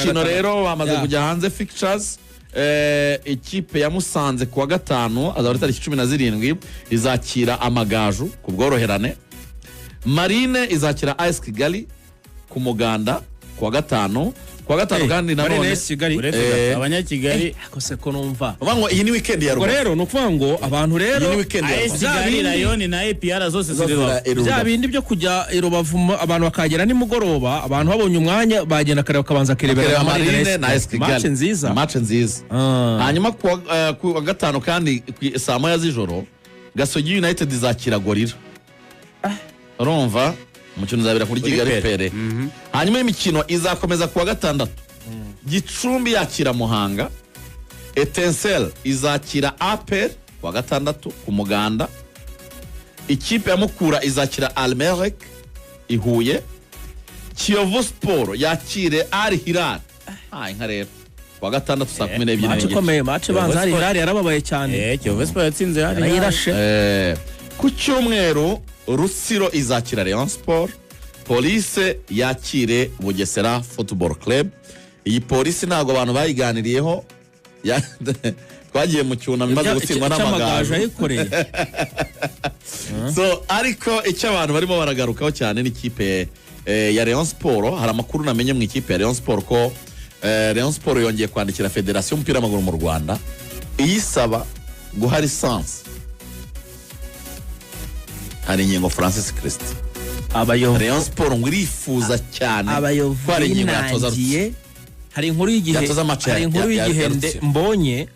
Imikino rero bamaze kujya hanze, fixtures. Ikipe ya Musanze kuwa gatanu, azaba ari tariki 17, izakira Amagaju ku Bworoherane. Marine izakira AS Kigali ku Muganda kuwa gatanu, kuwa gatanu kandi Marine nanone. AS Kigali. Uretse gato, Abanyakigali. Ako se ko numva Uvuga ngo iyi ni weekend ya ubwo Rubavu. Rero ni ukuvuga ngo abantu rero Iyi ni weekend ya AS Rubavu. Kigali, Rayon na APR zose ziri Rubavu. Zose Bya bindi byo kujya i Rubavu, abantu bakagera nimugoroba, abantu babonye umwanya bagenda kare bakabanza Bakareba kirebera Marine na AS Kigali. Match nziza. Match nziza. Hanyuma kuwa gatanu kandi saa 1 z'ijoro, Gasogi United izakira Gorilla. Urumva umukino uzabera kuri Kuri Kigali Pele. Pele. Hanyuma imikino izakomeza kuwa gatandatu, Gicumbi yakira Muhanga, Etincelle izakira APR kuwa gatandatu ku Muganda, ikipe ya Mukura izakira Al Merrikh i Huye, Kiyovu Sport yakire Al Hilal. Inka rero kuwa gatandatu saa 12 Match n'igice. ikomeye, match banza hari Hilal yarababaye cyane. Kiyovu Sport yatsinze hari. Yarayirashe. Ku cyumweru Rutsiro izakira Rayon Sport, Police yakire Bugesera Football Club. Iyi Polisi ntabwo abantu bayiganiriyeho. Twagiye mu cyunamo imaze gutsindwa Icy'Amagaju n'Amagaju. yayikoreye. So, ariko icyo abantu barimo baragarukaho cyane ni ikipe ya Rayon Sport. Hari amakuru namenye mu ikipe ya Rayon Sport ko Rayon Sport yongeye kwandikira Federasiyo y'umupira w'amaguru mu Rwanda iyisaba guha licence hari Ingingo Francis Christ. Abayovu Rayon Sport ngo irifuza cyane Abayovu ko hari Ingingo yatoza binangiye. Hari inkuru y'igihe Yatoza match hari inkuru y'igihe ya Rutsiro. mbonye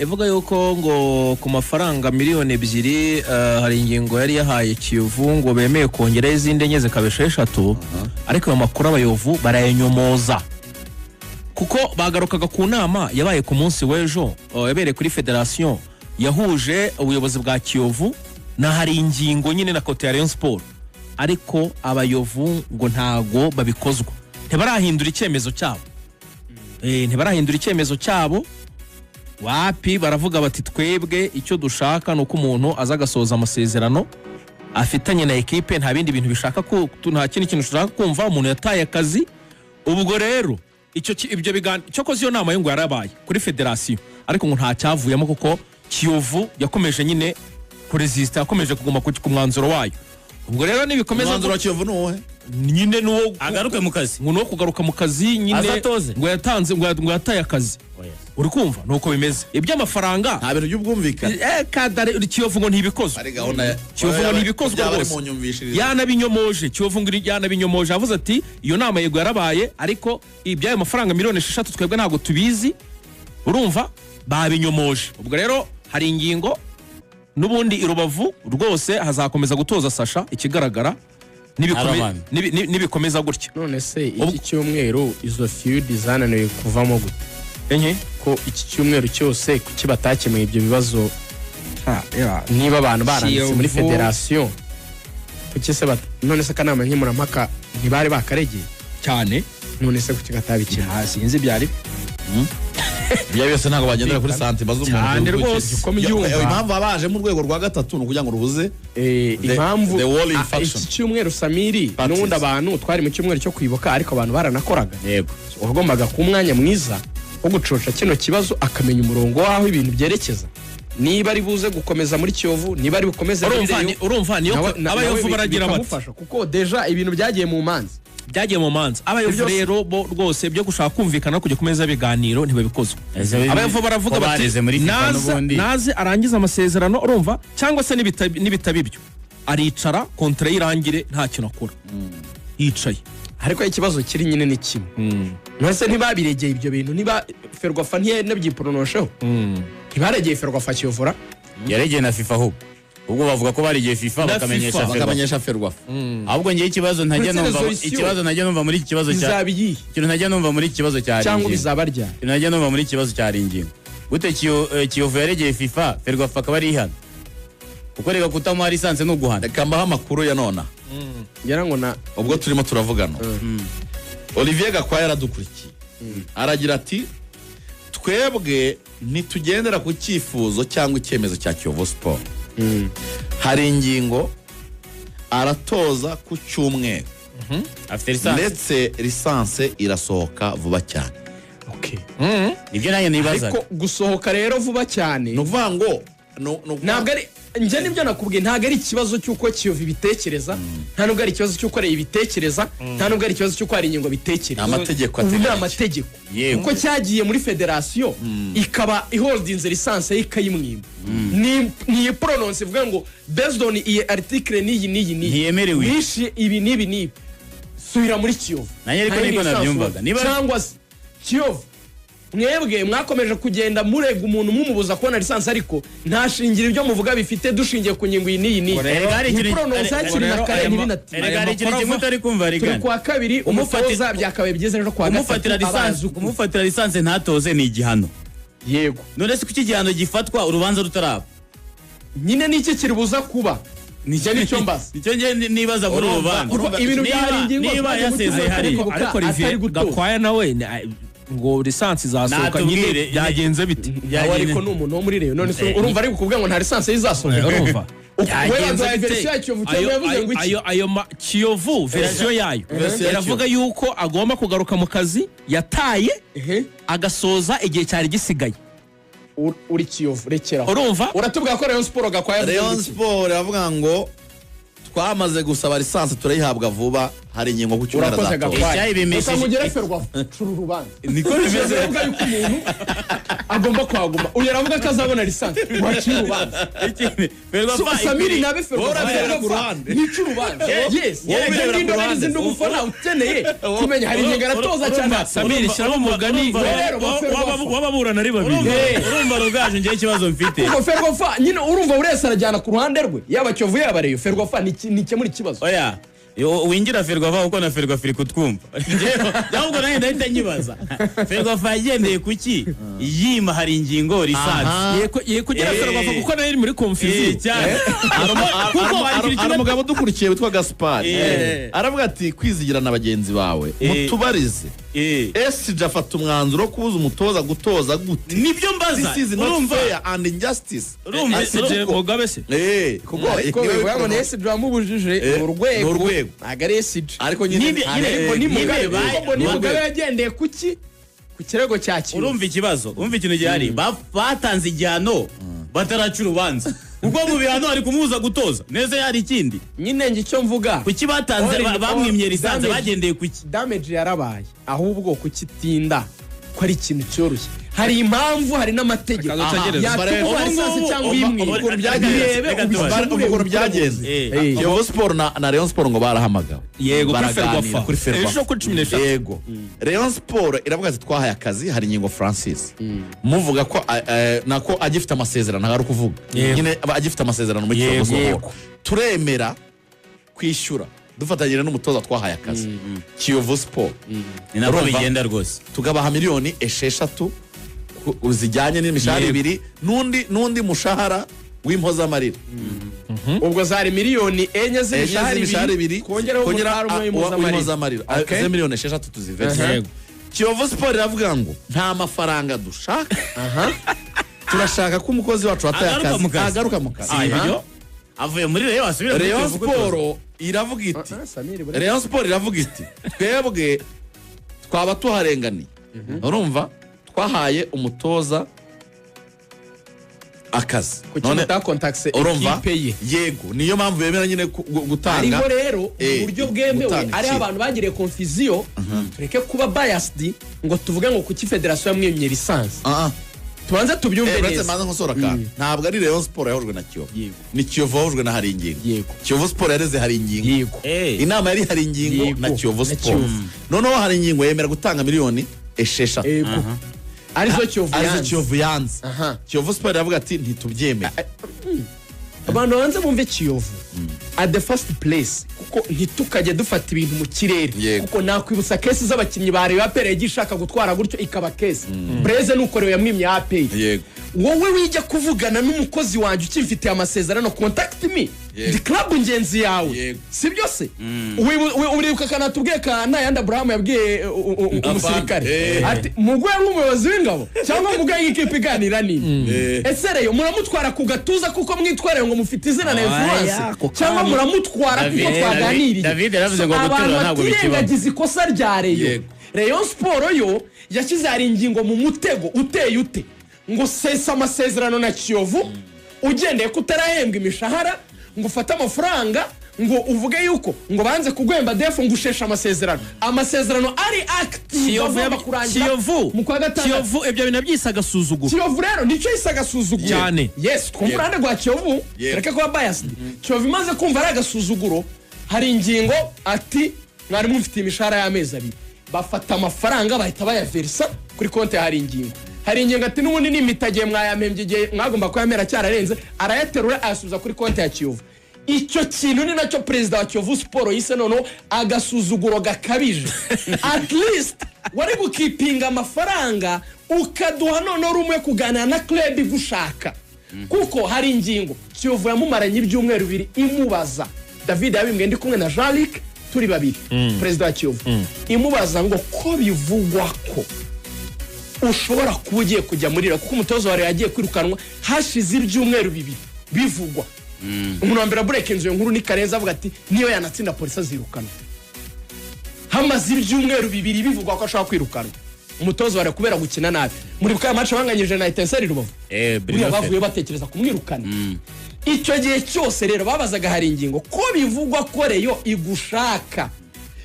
ivuga yuko ngo ku mafaranga miliyoni 2 hari Ingingo yari yahaye Kiyovu ngo bemeye kongeraho izindi enye zikaba 6, ariko ayo makuru abayovu barayanyomoza, kuko bagarukaga ku nama yabaye ku munsi w'ejo, yabereye kuri federasiyo, yahuje ubuyobozi bwa Kiyovu na hari Ingingo nyine na côté ya Rayon Sport, ariko abayovu ngo ntago babikozwa, ntibarahindura icyemezo cyabo. Ntibarahindura icyemezo cyabo wapi. Baravuga bati: "Twebwe icyo dushaka ni uko umuntu aza agasoza amasezerano afitanye na ekipe, nta bindi bintu bishaka nta kindi kintu dushaka kumva, umuntu yataye akazi." Ubwo rero icyo ibyo biganiro cyokoze, iyo nama yo ngo yarabaye kuri federasiyo, ariko ngo nta cyavuyemo, kuko Kiyovu yakomeje nyine kuresista, yakomeje kuguma ku mwanzuro wayo. Ubwo rero nibikomeza Umwanzuro wa Kiyovu ni uwuhe? Nyine ni uwo Agaruke mu kazi. ngo ni uwo kugaruka mu kazi nyine. Azatoze. Ngo yatanze, ngo yataye akazi. Uri kumva nuko bimeze iby'amafaranga. Nta bintu by'ubwumvikane. Kadare Kiyovu ngo ntibikozwe. Ari gahunda ya Kiyovu ngo ntibikozwe Byaba ari rwose. mu nyumvishirize. Yanabinyomoje, Kiyovu ngo yanabinyomoje, avuze ati: "Iyo nama yego yarabaye, ariko iby'ayo mafaranga miliyoni 6 twebwe ntabwo tubizi." Urumva babinyomoje. Ubwo rero hari Ingingo n'ubundi i Rubavu rwose hazakomeza gutoza Sasha, ikigaragara Araban. nibikomeza gutya. None se iki cyumweru izo feud zananiwe kuvamo gute? Enye. Ko iki cyumweru cyose kuki batakemuye ibyo bibazo, niba abantu baranditse muri Kiyovu. federasiyo? Kuki se none se akanama nkemurampaka ntibari bakaregeye? Cyane. None se kuki katabikemura? Nta, sinzi ibyari. Ibyo byose ntabwo bagendera kuri sentiments z'umuntu. Cyane rwose. Uko mbyumva. Impamvu baje mu rwego rwa gatatu ni ukugira ngo ruhuze Impamvu the warring faction. Iki cyumweru, Samiri, Parties. n'ubundi abantu twari mu cyumweru cyo kwibuka, ariko abantu baranakoraga. Yego. Wagombaga kuba umwanya mwiza wo gucoca kino kibazo, akamenya umurongo w'aho ibintu byerekeza, niba ari buze gukomeza muri Kiyovu, niba ari bukomeze muri Urumva Rayon. urumva niyo Nawe abayovu baragira bati bikamufasha, kuko déjà ibintu byagiye mu manza. Byagiye mu manza. Abayovu Ibyo rero bo rwose byo gushaka kumvikana no kujya ku meza y'ibiganiro ntibabikozwa. Abayovu baravuga Ko bati bareze muri FIFA naza n'ubundi. naze arangize amasezerano, urumva, cyangwa se nibitaba ibyo aricara contrat ye irangire nta kintu akora, yicaye. Ariko ikibazo kiri nyine ni kimwe. Ntese ntibabiregeye ibyo bintu? Niba Ferwafa ntiyanabyiporonosheho, ntibaregeye Ferwafa Kiyovura? Yaregeye na FIFA ahubwo. Ubwo bavuga ko baregeye FIFA Na bakamenyesha FIFA. Ferwafa. Bakamenyesha Ferwafa. Ahubwo ngewe ikibazo ntajya Ndetse numva resolution. ikibazo ntajya numva muri iki kibazo cya Bizaba iyihe? Ikintu ntajya numva muri iki kibazo cya Cyangwa Ringingo. bizaba ryari? Ikintu ntajya numva muri iki kibazo cya Ringingo, gute Kiyovu yaregeye FIFA, Ferwafa akaba ari ihana? Kuko reka, kutamuha licence ni uguhana. Reka mbaho amakuru ya nona. Ngira ngo na Ubwo turimo turavugana, Olivier Gakwaya yaradukurikiye, aragira ati: "Twebwe ntitugendera ku cyifuzo cyangwa icyemezo cya Kiyovu Sport. Hari Ingingo aratoza ku cyumweru." Afite licence. Ndetse licence irasohoka vuba cyane. Okay. Nibyo nanjye nibazaga. Ariko gusohoka rero vuba cyane, Ni ukuvuga ngo ntabwo ari njye, nibyo nakubwiye, ntabwo ari ikibazo cy'uko Kiyovu ibitekereza, nta nubwo ari ikibazo cy'uko Rayon ibitekereza, nta nubwo ari ikibazo cy'uko hari ingingo bitekereza. Amategeko Ubu ni ateganya iki? amategeko. Yego. Kuko cyagiye muri federasiyo ikaba iholdinze licence ye, ikayimwima, ni pronounce ivuga ngo based on iyi article n'iyi n'iyi n'iyi, Ntiyemerewe. wishe ibi n'ibi n'ibi, subira muri Kiyovu. Nanjye ariko Nta yindi niko licence nabyumvaga. ubona. Cyangwa se Kiyovu, mwebwe mwakomeje kugenda murega umuntu, mumubuza kubona licence, ariko nta shingiro ibyo muvuga bifite, dushingiye ku ngingo iyi n'iyi n'iyi. Erega hari Ni ikintu- pronounce hakiri na kare, ntibinatinde. Erega hari ikintu kimwe utari kumva, Turi Rigana. kuwa kabiri, umutoza byakabaye byiza ejo kuwa Kumufatira gatatu licence, abazi uko. kumufatira licence ntatoze ni igihano. Yego. None se kuki igihano gifatwa urubanza rutaraba? Nyine niki kiribuza kuba? Nicyo nicyo mbaza. Nicyo njye nibaza muri uru rubanza. Kuko ibintu Niba- byari ingingo niba twagiye yasezeye gutuza hariya. ariko Ariko Olivier atari gutoza. Gakwaya nawe ngo licence izasohoka nyine, Natubwire, byagenze bite? Nawe ariko ni umuntu wo muri Rayon. None se urumva ari kukubwira ngo nta licence izasohoka? Urumva We byagenze baduhaye bite? version ya Kiyovu, Kiyovu yavuze ngo iki? Ayo Kiyovu version yayo Version ya iravuga yuko agomba kugaruka mu kazi yataye, agasoza igihe cyari gisigaye. Uri Kiyovu, rekeraho. Urumva? Uratubwira ko Rayon Sport, Gakwaya yavuze ngo Rayon iki? Sport iravuga ngo twamaze gusaba licence, turayihabwa vuba, hari ingingo ku cyumweru Urakoze, azatora. Gakwaya. Icyayibimesheje- Reka ngugere Ferwafa, cura urubanza. Niko bimeze. Biravuga yuko umuntu agomba kuhaguma, uyu aravuga ko azabona licence, waciye urubanza. Ikindi, Ferwafa Samiri ikwiriye- nabe Ferwafa. Wowe urabirebera ku Ferwafa ruhande. nica urubanza, yes. Wowe ubirebera ku ruhande. Ndi umufana ukeneye kumenya hari ingingo aratoza cyane. Samiri, shyiramo umugani Rero, ba Ferwafa. w'ababurana ari babiri. Urumva Rugaju, njyewe ikibazo mfite, Kuko Ferwafa nyine urumva buri wese arajyana ku ruhande rwe, yaba Kiyovu yaba Rayon, Ferwafa ntikemura ikibazo. Oya, wingira Ferwafa, kuko na Ferwafa iri kutwumva. Njyewe ahubwo nanjye ndahita nyibaza, Ferwafa yagendeye kuki yima hari ingingo licence? Ye kugira Ferwafa, kuko nayo iri muri confusion. Cyane, kuko hari ikintu Hari kimwe. umugabo udukurikiye witwa Gaspari, aravuga ati kwizigira na bagenzi bawe, mutubarize, SG afata umwanzuro wo kubuza umutoza gutoza gute? Nibyo mbaza. This is not Urumva fair and injustice. Urumva SG Mugabe se? Kuko Ariko bivuga ngo ni SG wamubujije, ni urwego. Ni urwego. Ntabwo ari SG. Ariko nyine Nyine- Ariko ni Mugabe, kuko ni Mugabe yagendeye kuki ku kirego cya Kiyovu. Urumva ikibazo, urumva ikintu gihari. Batanze igihano bataraca urubanza, kuko mu bihano hari kumubuza gutoza neza, hari ikindi. Nyine njye icyo mvuga, Kuki batanze All in bamwimye all, licence, bagendeye kuki? Damage yarabaye, ahubwo kukitinda ko ari ikintu cyoroshye, hari impamvu, hari n'amategeko Reka dutegereze. yatuma Ubu licence ngubu- cyangwa ubu- imwe ubu- Ukuntu byagenze. Birebe, Reka tubaze. ubikemure, Ukuntu byagenze, Kiyovu Sport na Rayon Sport ngo barahamagawe. Yego, kuri Baraganira Ferwafa. kuri Ferwafa. Ejo kuri 13. Yego, Rayon Sport iravuga ati twahaye akazi hari ingingo Francis, muvuga ko nako agifite amasezerano, ntabwo ari ukuvuga nyine aba agifite amasezerano muri Kiyovu Sport, turemera kwishyura dufatanyije n'umutoza twahaye akazi Kiyovu Sport. Ni nako Urumva? bigenda rwose. Tukabaha miliyoni 6 zijyanye n'imishahara ibiri n'undi mushahara w'impozamarira. Ubwo zari miliyoni 4 Enye z'imishahara z'imishahara ibiri, ibiri, kongeraho kongera umushahara umwe w'impozamarira. w'impozamarira. Okay. Ze miliyoni 6 tuzivetse. Kiyovu Sport iravuga ngo nta mafaranga dushaka, turashaka ko umukozi wacu wataye Agaruka akazi mu kazi. agaruka mu kazi. Si ibyo, avuye muri Rayon asubira muri Rayon Kiyovu gutoza. Sport iravuga iti Ah, Samiri, bure- Rayon Sport iravuga iti twebwe twaba tuharenganiye, urumva twahaye umutoza akazi. Kuki None mutakontakise urumva ekipe ye? Yego, niyo mpamvu bemera nyine gutanga. Hariho rero uburyo bwemewe, gutanga ariho ikipe. abantu bagiriye confusion. Tureke kuba biased ngo tuvuge ngo kuki federasiyo yamwimye licence. Ah, ah. Tubanze tubyumve Uretse neza. manza nkosora akantu, ntabwo ari Rayon Sport yahujwe na Kiyovu, ni Kiyovu wahujwe na hari ingingo. Kiyovu Sport yareze hari ingingo. Inama yari hari ingingo na Kiyovu Na Sport. Kiyovu. Noneho hari ingingo yemera gutanga miliyoni 6. Yego, arizo Kiyovu Arizo yanze. Kiyovu yanze. Kiyovu Sport iravuga ati ntitubyemeye. Abantu banze bumve Kiyovu at the first place, kuko ntitukajye dufata ibintu mu kirere. Kuko nakwibutsa case z'abakinnyi ba Rayon, APR yagiye ishaka gutwara gutyo, ikaba case. Breze nuko Rayon yamwimye APR. Wowe wijya kuvugana n'umukozi wanjye ukimfitiye amasezerano, contact me. Ndi club ngenzi yawe. Si byo se? Uribuka kanatubwiye ka Ntayandi Abraham yabwiye umusirikare ati muguye nk'umuyobozi w'ingabo cyangwa muguye nk'ikipe iganira nini? Ese Rayon muramutwara ku gatuza kuko mwitware ngo mufite izina na Oya, influence, ako cyangwa kanya. muramutwara kuko twaganiriye? David yaravuze ngo So, guterura abantu ntabwo bikibaho. batirengagiza ikosa rya Rayon. Rayon Sport yo yashyize hari ingingo mu mutego uteye ute ngo sesa amasezerano na Kiyovu ugendeye ko utarahembwa imishahara, ngo ufate amafaranga, ngo uvuge yuko ngo banze kuguhemba defu, ngo usheshe amasezerano ari active Kiyovu agomba kurangira Kiyovu mu kwa gatandatu. Kiyovu ibyo bintu byise agasuzuguro. Kiyovu rero nicyo yise agasuzuguro. Cyane. Yes, twumva uruhande rwa Kiyovu. Reka kuba biased. Kiyovu imaze kumva ari agasuzuguro, hari ingingo ati mwari mufitiye imishahara y'amezi 2, bafata amafaranga bahita bayaverisa kuri konti ya hari ingingo. Hari ingingo ati n'ubundi ni imitagiye mwayampembye, igihe mwagomba kuyamera cyararenze, arayaterura ayasubiza kuri konti ya Kiyovu. Icyo kintu ni nacyo perezida wa Kiyovu Sport yise noneho agasuzuguro gakabije. At least wari gukipinga amafaranga ukaduha noneho rumwe kuganira na club igushaka, kuko hari ingingo Kiyovu yamumaranye ibyumweru 2 imubaza. David yabimbwiye ndi kumwe na Jean Luc turi babiri, perezida wa Kiyovu imubaza ngo ko bivugwa ko ushobora kuba ugiye kujya muri kuko umutoza wawe yagiye kwirukanwa hashize ibyumweru 2 bivugwa. Umuntu wa mbere abureka inzu iyo nkuru ni Karenzi, avuga ati niyo yanatsinda Polisi azirukanwa. Hamaze ibyumweru 2 bivugwa ko ashobora kwirukanwa umutoza wawe kubera gukina nabi muri bwa match banganyije na Etincelle Rubavu. Buriya Bruno bavuye batekereza kumwirukana. Icyo gihe cyose rero babazaga hari ingingo ko bivugwa ko Rayon igushaka,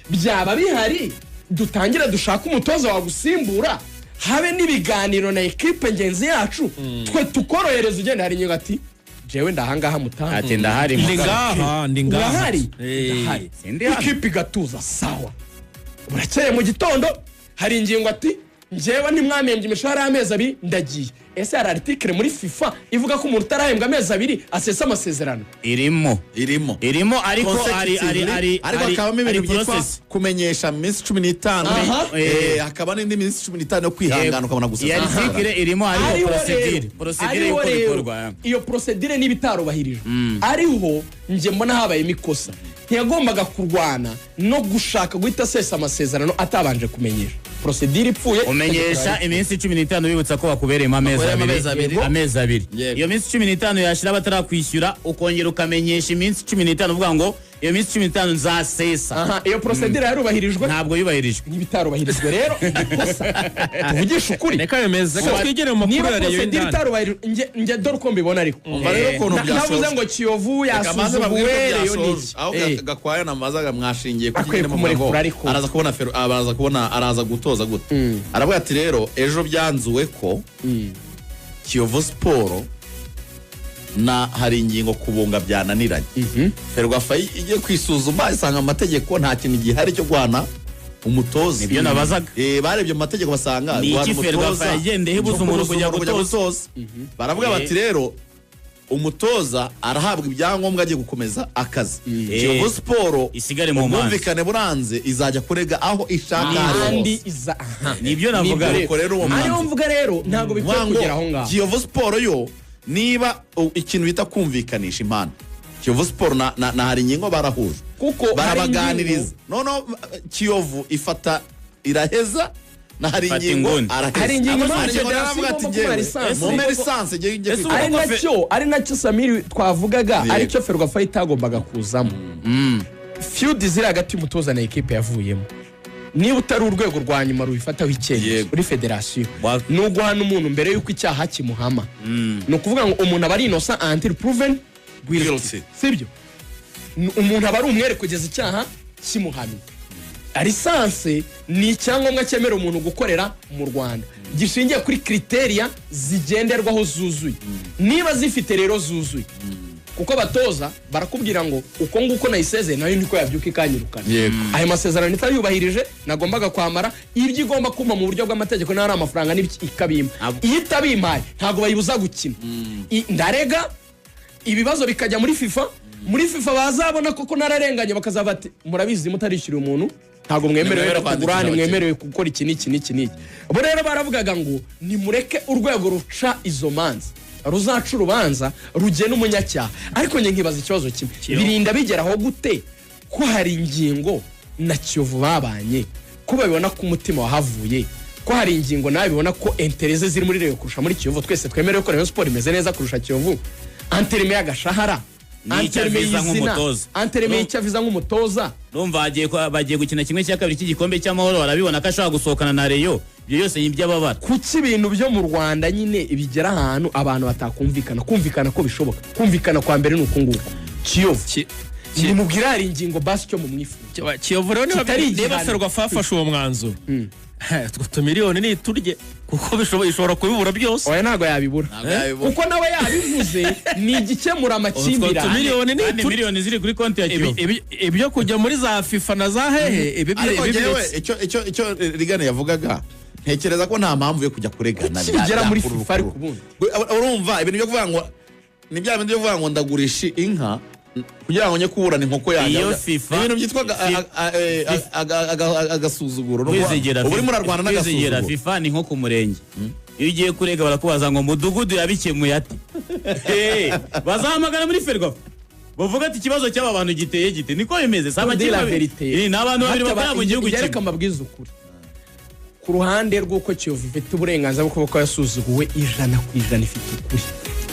byaba bihari dutangira dushaka umutoza wagusimbura, habe n'ibiganiro na ekipe ngenzi yacu, twe tukorohereza ugenda. Hari ingingo ati jewe ndahangaha mutanga. Ati ndahari. Ndi Mugabo. ngaha, ndi ngaha. Urahari? Ndahari. Sindi hano. Ikipe igatuza, sawa. Burakeye mu gitondo hari ingingo ati njyewe ntimwamembye imishahara y'amezi 2, ndagiye. Ese hari article muri FIFA ivuga ko umuntu utarahembwa amezi 2 asesa amasezerano? Irimo. Irimo. Irimo, ariko ari ari ari ariko ari hakabamo ibintu ari byitwa process. kumenyesha mu minsi 15, hakaba n'indi minsi 15 yo kwihangana ukabona gusa. Iyo article irimo, ariko Ariho procedure rero, procedure ariho y'uko rero, bikorwa. iyo procedure niba itarubahirijwe, ariho njye mbona habayemo ikosa. Ntiyagombaga kurwana no gushaka guhita asesa amasezerano atabanje kumenyesha. Procedure ipfuye. Umenyesha iminsi 15 bibutsa ko bakubereyemo amezi Bakubereyemo 2. amezi 2. Amezi 2. Iyo minsi 15 yashira batarakwishyura, ukongera ukamenyesha iminsi 15 uvuga ngo iyo minsi 15 nzasesa. Aha, iyo procedure yarubahirijwe? Ntabwo yubahirijwe. Niba itarubahirijwe rero ikosa, tuvugishe ukuri. Reka bimeze, reka twigire mu makuru Niba ya Rayon procedure indani. itarubahirijwe, njye dore uko mbibona ariko. Umva rero ukuntu Navuze byasojwe. ngo Kiyovu Reka maze babwire yasuzuguwe, ko Rayon byasojwe. niki. Aho Gakwaya namazaga mwashingiye ku Akwiye kigende muvuga ngo kumurekura ariko. araza kubona araza kubona, araza gutoza gute? Aravuga ati rero ejo byanzuwe ko Kiyovu Sport na hari ingingo kubunga byananiranye. Ferwafa igiye kwisuzuma isanga amategeko nta kintu gihari cyo guhana umutoza. Nibyo nabazaga. Barebye mu mategeko basanga Ni guhana iki Ferwafa umutoza yagendeye ibuza cyo umuntu kubuza kujya umuntu gutoza? Baravuga bati rero umutoza arahabwa ibyangombwa agiye gukomeza akazi. Kiyovu Sport Isigare mu manza. ubwumvikane buranze, izajya kurega aho ishaka aho ariho Ahandi hose. iza aha. Nibyo navuga. Nibyo. Nuko rero uwo Ariho mwanzuro. mvuga rero ntabwo bikwiye Vuga ngo kugera aho ngaho. Kiyovu Sport yo niba ikintu bita kumvikanisha impano, Kiyovu Sport na hari ingingo barahuje, Kuko hari barabaganiriza, noneho Kiyovu ifata iraheza na hari Ifata ingingo inguni. araheza. Hari ingingo Hari impamvu ingingo federasiyo aravuga ati igomba njyewe kumuha lisansi. mumpe lisansi njye njye Ese kwikora. Ari nacyo, ari nacyo Samiri twavugaga, aricyo Ferwafa itagombaga kuzamo. Feud ziri hagati y'umutoza na ekipe yavuyemo, niba utari urwego rwa nyuma rubifataho icyemezo muri federasiyo, ni uguhana umuntu mbere y'uko icyaha kimuhama. Ni ukuvuga ngo umuntu aba ari innocent until proven guilty. Guilty. Sibyo? Umuntu aba ari umwere kugeza icyaha kimuhamye. Licence ni icyangombwa cyemerera umuntu gukorera mu Rwanda gishingiye kuri criteria zigenderwaho zuzuye. Niba zifite rero zuzuye, kuko abatoza barakubwira ngo uko nguko nayisezeye nayo niko yabyuka ikanyirukana. Ayo masezerano itayubahirije, nagombaga kwamara ibyo igomba kumpa mu buryo bw'amategeko, niba ari amafaranga n'ibiki ikabimpa. Iyo itabimpaye ntabwo bayibuza gukina. Ndarega, ibibazo bikajya muri FIFA. Muri FIFA bazabona koko nararenganye, bakazaba bati murabizi mutarishyura umuntu ntabwo mwemerewe Ntimwemerewe kugura, kwandikisha. ntimwemerewe gukora iki n'iki n'iki n'iki. Bo rero baravugaga ngo nimureke urwego ruca izo manza. Ruzaca urubanza rugena umunyacyaha. Ariko njye nkibaza ikibazo kimwe, birinda bigeraho gute ko hari ingingo na Kiyovu babanye, ko babibona ko umutima wahavuye, ko hari ingingo nawe bibona ko intérêts ziri muri Rayon kurusha muri Kiyovu? Twese twemerewe ko Rayon Sport imeze neza kurusha Kiyovu en termes y'agashahara, N'icyo en termes aviza y'izina, nk'umutoza. en termes y'icyo aviza nk'umutoza. Urumva bagiye gukina 1/2 cy'igikombe cy'amahoro, barabibona ko ashobora gusohokana na Rayon. Ibyo byose ni iby'ababara. Kuki ibintu byo mu Rwanda nyine bigera ahantu abantu batakumvikana? Kumvikana ko bishoboka, kumvikana kwa mbere ni uku nguku: Kiyovu, nimubwire hari ingingo basi icyo mumwifuza. Kiyovu rero, niba Kitari niba igihano. Ferwafa yafashe uwo mwanzuro, utwo tumiliyoni niturye, kuko ishobora kubibura byose. Oya, ntabwo yabibura, Ntabwo yabibura. kuko nawe yabivuze ni igikemura Utwo amakimbirane. tumiliyoni Kandi niturye. miliyoni ziri kuri konti ya Kiyovu. Ibyo kujya muri za FIFA na za hehe, ibi Ariko ibi njyewe biretse. icyo Rigane yavugaga, ntekereza ko nta mpamvu yo kujya kuregana. Kuki bigera muri FIFA ariko ubundi? Urumva, ibintu byo kuvuga ngo ni bya bindi byo kuvuga ngo ndagurisha inka kugira ngo njye kuburana inkoko yanjye. Iyo FIFA Ni ibintu byitwa agasuzuguro. Ni ukuvuga, Kwizigira uba urimo urarwana Kwizigira, n'agasuzuguro. FIFA ni nko ku murenge. Iyo ugiye kurega barakubaza ngo mudugudu yabikemuye ate? Bazahamagara muri Ferwafa bavuga ati ikibazo cy'aba bantu giteye gite? Niko bimeze, si Pour amakipe la abiri. vérité. Ni abantu babiri bakorera mu gihugu Reka kimwe. mbabwize ukuri, ku ruhande rw'uko Kiyovu ifite uburenganzira bwo kuba ko yasuzuguwe, 100% ifite ukuri.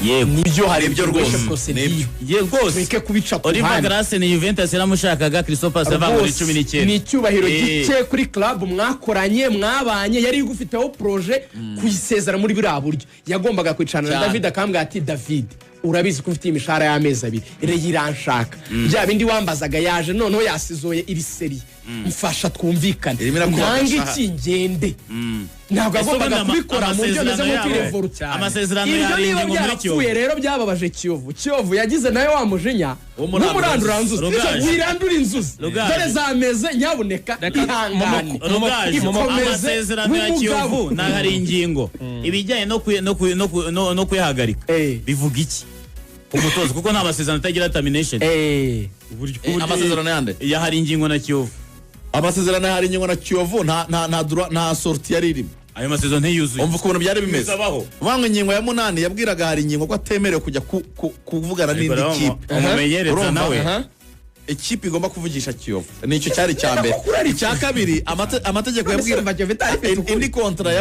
Nibyo, hari Nibyo rwose. procédure. Nibyo. Yego rwose. Tureke kubica ku Oliver ruhande. Grace ni Juventus yaramushakaga, Crystal Palace yavanga muri Rwose, 19. ni icyubahiro gike kuri club mwakoranye, mwabanye, yari igufiteho projet. Kuyisezera muri buriya buryo, yagombaga kwicarana na David akambwira ati: "David, urabizi ko ufite imishahara y'amezi 2, Rayon iranshaka, bya bindi wambazaga yaje noneho yasizoye iri seri, mfasha twumvikane, Irimo irakuba ntange agashahara. iki ngende." Ntabwo Ese yagombaga ubundi kubikora mu buryo bumeze amasezerano nko yabo- kwirevoluta. amasezerano Ibyo yari niba ingingo muri byarapfuye Kiyovu. rero byababaje Kiyovu. Kiyovu yagize nawe wa mujinya w'umuranduranzuzi. Rugaju. Wirandura inzuzi, Rugaju. dore zameze, nyabuneka ihangane. Rugaju, Ikomeze amasezerano ya nk'umugabo. Kiyovu ntabwo ari ingingo ibijyanye no kuyahagarika. Bivuga iki umutoza? Kuko nta masezerano atagira termination. Amasezerano yande? Ya hari ingingo na Kiyovu. Amasezerano hari ingingo na Kiyovu, nta sortie yari irimo. Ayo masezerano ntiyuzuye. Umva ukuntu byari bimeze. Bizabaho. Uvuga ngo ingingo ya 8 yabwiraga hari ingingo ko atemerewe kujya kuvugana Ariko n'indi rero kipe. umumenyereza Urumva? nawe. Ikipe igomba kuvugisha Kiyovu, nicyo cyari icya mbere. Icya kabiri, amategeko yabwira Urumva Kiyovu itari ifite ukuri. Indi contrat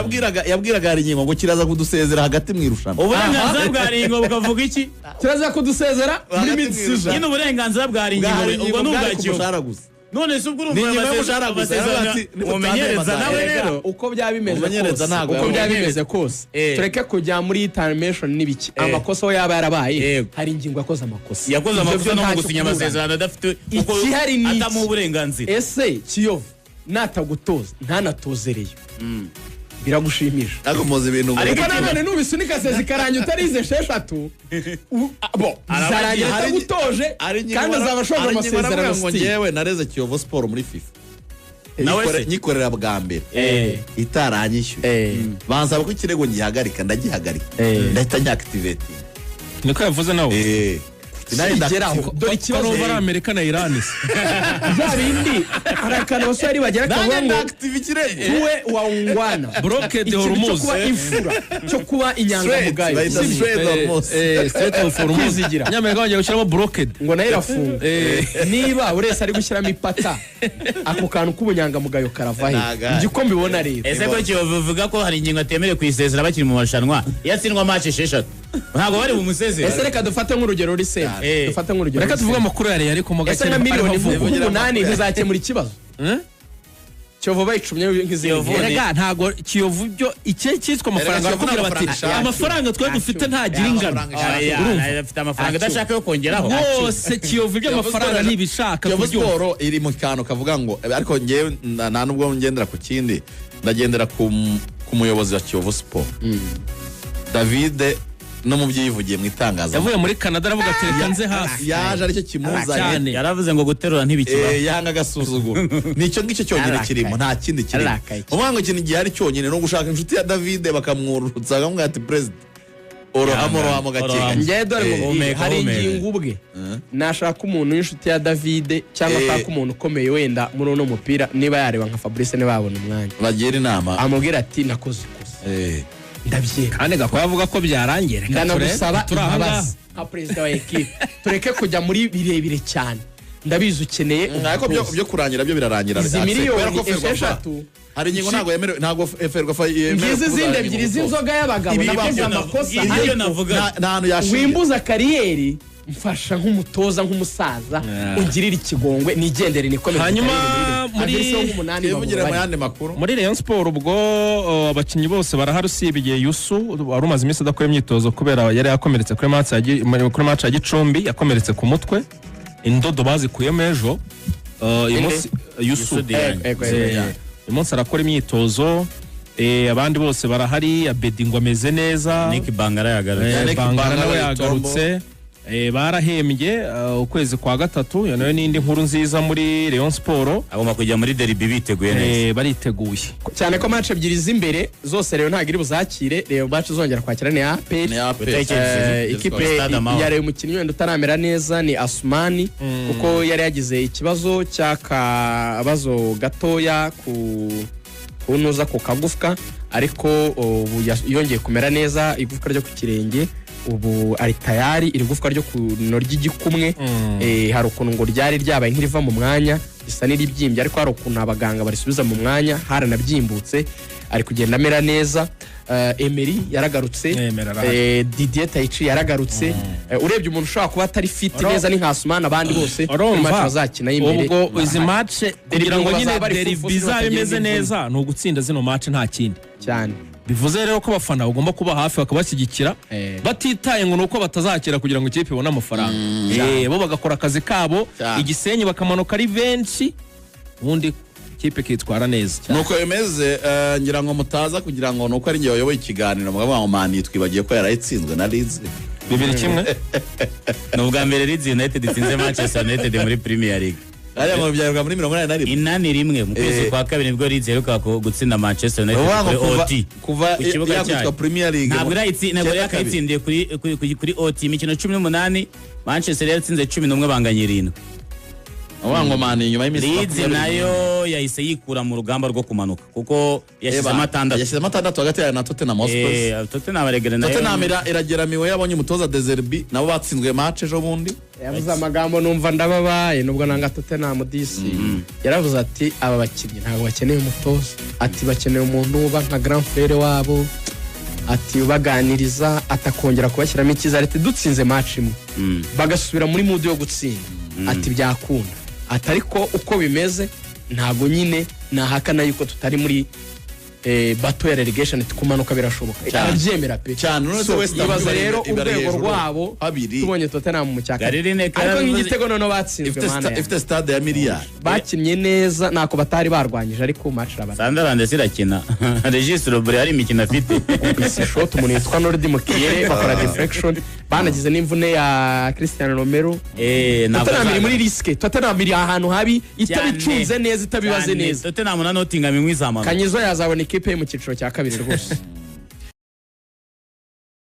yabwiraga hari ingingo ngo kiraza kudusezera hagati mu irushanwa. Uburenganzira bwa Ringo bukavuga iki? Kiraza kudusezera muri Hagati mu mid season. irushanwa. Nyine uburenganzira bwa Bwa Ringingo Haringingo ubwo ni ubwa bwari ku Kiyovu. mushahara gusa. None se ubwo Ni urumva ingingo y'umushahara gusa. amasezerano Yaravuga ati, umumenyereza nawe rero. Uko byaba bimeze Umumenyereza kose, ntabwo uko byaba yabonye. bimeze kose, tureke kujya muri termination n'ibiki, amakosa aho yaba yarabaye, hari ingingo yakoze amakosa. Yakoze Ibyo amakosa byo no mu ntacyo gusinya kuburana. amasezerano adafite uko Ikihari ni iki? atamuha uburenganzira. Ese Kiyovu natagutoza, ntanatozereye, biragushimisha? Ariko muzi ibintu ngo Ariko Ariko nanone nubisunika sezi ikarangira utarize esheshatu, bo bizarangira atagutoje, Hari ingingo kandi azaba ashoje hari ingingo amasezerano baravuga ngo still. njyewe nareze Kiyovu Sport muri FIFA. Nawe se? Nyikorera bwa mbere itaranyishyuye, bansaba ko ikirego ngihagarika, ndagihagarika, ndahita nyactivatinga. Niko yavuze nawe. Kigeraho dore Ko ikibazo. numva ari Amerika na Irani se? Bya bindi, hari akantu abasore bagera Nanjye kavuga ngo ndactiva ikirego. "Tuwe waungwana." Blockade Ikintu cyo Hormuz. kuba imfura, cyo kuba inyangamugayo, Bahita sibyo? Strait Hormuz. Strait of Hormuz. Kwizigira. Nyamerika bagiye gushyiramo blockade. Ngo nayo irafunga. Niba buri wese ari gushyiramo ipata, ako kantu k'ubunyangamugayo karava he? Ntago. Njye uko mbibona rero, Ese ko Kiyovu ivuga ko hari ingingo atemerewe kuyisezera bakiri mu marushanwa, iyo atsindwa match esheshatu ntabwo bari bumusezere? Ese reka dufate nk'urugero ruri simple, dufate nk'urugero Reka ruri tuvuge simple. amakuru ya Rayon, ariko mu Ese gake nka miliyoni ariho avugwa. 8 ntizakemura ikibazo? Kiyovu bayicumye nk'izindi. Kiyovu Erega ntago Kiyovu byo icyo cyitwa amafaranga, Erega Kiyovu barakubwira bati nta mafaranga. amafaranga twe dufite ntagira ingano. Oya, Urumva? afite amafaranga adashaka yo kongeraho. Rwose Kiyovu iby'amafaranga ntibishaka Kiyovu kubyumva. Sport iri mu kantu kavuga ngo, ariko ngewe nta nubwo ngendera ku kindi, ndagendera ku muyobozi wa Kiyovu Sport David, no mu byo yivugiye mu itangazamakuru. Yavuye muri Canada aravuga ati reka nze hafi. Yaje aricyo kimuzanye. Cyane. Yaravuze ngo guterura ntibikibaho. Yanga agasuzuguro, nicyo ngicyo cyonyine Arakaye. kirimo, nta kindi kirimo. Arakaye cyane. Uvuga ngo ikintu gihari cyonyine ni ugushaka inshuti ya David, bakamwurutsa, bakamubwira ati: "Perezida, orohamo, orohamo gake Orohamo. gake." Njyewe dore nkubwire, Humeka, hari humeka. ingingo ubwe nashaka umuntu w'inshuti ya David cyangwa ashaka umuntu ukomeye wenda muri uno mupira, niba yareba nka Fabrice, niba yabona umwanya, Bagira inama. amubwira ati: "Nakoze ikosa." Ndabyemera. Kandi Gakwaya avuga ko byarangiye. Reka turebe, Ndanagusaba turi aha ngaha. imbabazi nka perezida wa ekipe, tureke kujya muri birebire cyane. Ndabizi ukeneye Ariko umutoza. byo kurangira byo birarangira. Izi Axel, miliyoni kubera ko Ferwafa- 6 hari ingingo ntabwo yemerewe, ntabwo Ferwafa yemerewe Ngizi kubuza izindi ingingo ebyiri umutoza. z'inzoga y'abagabo. Ibi Nakoze ibyo amakosa, ibyo ariko navuga. Nta hantu yashingiye. wimbuza carrière, mfasha nk'umutoza, nk'umusaza, ungirire ikigongwe nigendere nikomeze. Hanyuma Twivugire mu yandi makuru. Muri Rayon Sport ubwo abakinnyi bose barahari usibye Yusu wari umaze iminsi adakora imyitozo kubera yari yakomeretse kuri match ya Gicumbi. Yakomeretse ku mutwe, indodo bazikuyemo ejo. Uyu Inde? munsi Yusu. Yusu Diagne. Ego, ego, ego. Uyu munsi arakora imyitozo. Abandi bose barahari. Abedi ngo ameze neza. Nick Bangara yagarutse. Yannick Bangara nawe Bangara. yagarutse. Barahembye ukwezi kwa gatatu. Iyo nayo n'indi nkuru nziza muri Rayon Sport. Agomba kujya muri derby biteguye neza. Bariteguye. Cyane ko match ebyiri z'imbere zose rero ntabwo iri buzakire. Rero match izongera kwakira ni APR. Ni APR. Ikipe Stade Amahoro. yareba umukinnyi wenda utaramera neza ni Asumani, kuko yari yagize ikibazo cy'akabazo gatoya ku kunuza ku kagufwa, ariko ubu yongeye kumera neza. Igufwa ryo ku kirenge ubu ari tayari. Iri gufwa ryo ku no ry'igikumwe, hari ukuntu ngo ryari ryabaye nk'iriva mu mwanya, risa n'iribyimbye, ariko hari ukuntu abaganga barisubiza mu mwanya, haranabyimbutse. Ari kugenda amera neza. Emery yaragarutse. Emery arahari. Didier Taichi yaragarutse. Urebye umuntu ushobora kuba atari fit neza ni nka Asumani. Abandi bose muri Urumva match bazakina y'imbere ubwo izi match kugira ngo bazaba nyine bari full derby force izaba batagira imeze n'imvune. neza ni ugutsinda zino match, nta kindi. Cyane. Bivuze rero ko abafana bagomba kuba hafi bakabashyigikira, batitaye ngo ni uko batazakira kugira ngo ikipe ibone amafaranga. Bo bagakora akazi kabo. Cyane. Igisenyi bakamanuka ari benshi, ubundi ikipe ikitwara neza. Nuko bimeze. Ngira ngo mutaza kugira ngo nuko ari njye wayoboye ikiganiro mukavuga ngo mani twibagiye ko yarayitsinzwe na Leeds. 2-1. Ni ubwa mbere Leeds United itsinze Manchester United muri Premier League. Ariya ngo byarwa muri 81. 81 mu kwezi kwa kabiri nibwo Leeds iheruka gutsinda Manchester United Uvuga ngo kuri kuva OT. Kuva Ku kibuga yakwitwa cyayo. Premier League Ntabwo ntabwo 92. yakayitsindiye kuri OT. Imikino 18 Manchester yatsinze 11, banganya 7. Uvuga ngo mani nyuma y'iminsi Leeds 20 nayo yahise yikura mu rugamba rwo kumanuka kuko yashyizemo Eba, 6. yashyizemo 6 hagati yayo na Tottenham Hotspur. Tottenham aregere nayo. Tottenham irageramiwe, yabonye umutoza De Zerbi, nabo batsinzwe match ejo bundi. Yavuze amagambo numva ndababaye, nubwo nanga Tottenham disi. Yaravuze ati aba bakinnyi ntabwo bakeneye umutoza, ati bakeneye umuntu uba nka grand frère wabo, ati ubaganiriza, atakongera kubashyiramo icyizere, ati dutsinze match imwe bagasubira muri mood yo gutsinda, ati byakunda, ati ariko uko bimeze ntabwo nyine nahakana yuko tutari muri battle ya relegation, ati kumanuka birashoboka. Cyane. Arabyemera pe. Cyane, uretse So, West Ham ibaze rero ibari urwego hejuru rwabo habiri. tubonye Tottenham mu cya Gary kane, Lineker ariko yaravuze- nk'igitego noneho batsinzwe, Ifite mana yanjye. ifite stade ya miliyari. Bakinnye neza, ntako batari barwanyije, ariko match irabana. Sunderland zirakina. Regis Robre hari imikino afite. Isi shot umuntu yitwa Nordi Mukiyere bakora deflection, banagize n'imvune ya Christian Romero. Ntabwo Tottenham iri muri risque. Tottenham iri ahantu habi itabicunze neza, itabibaze Cyane. neza. Tottenham na Nottingham imwe izamanuka. Kanyizo yazabona ikipe ye mu cyiciro cya kabiri rwose.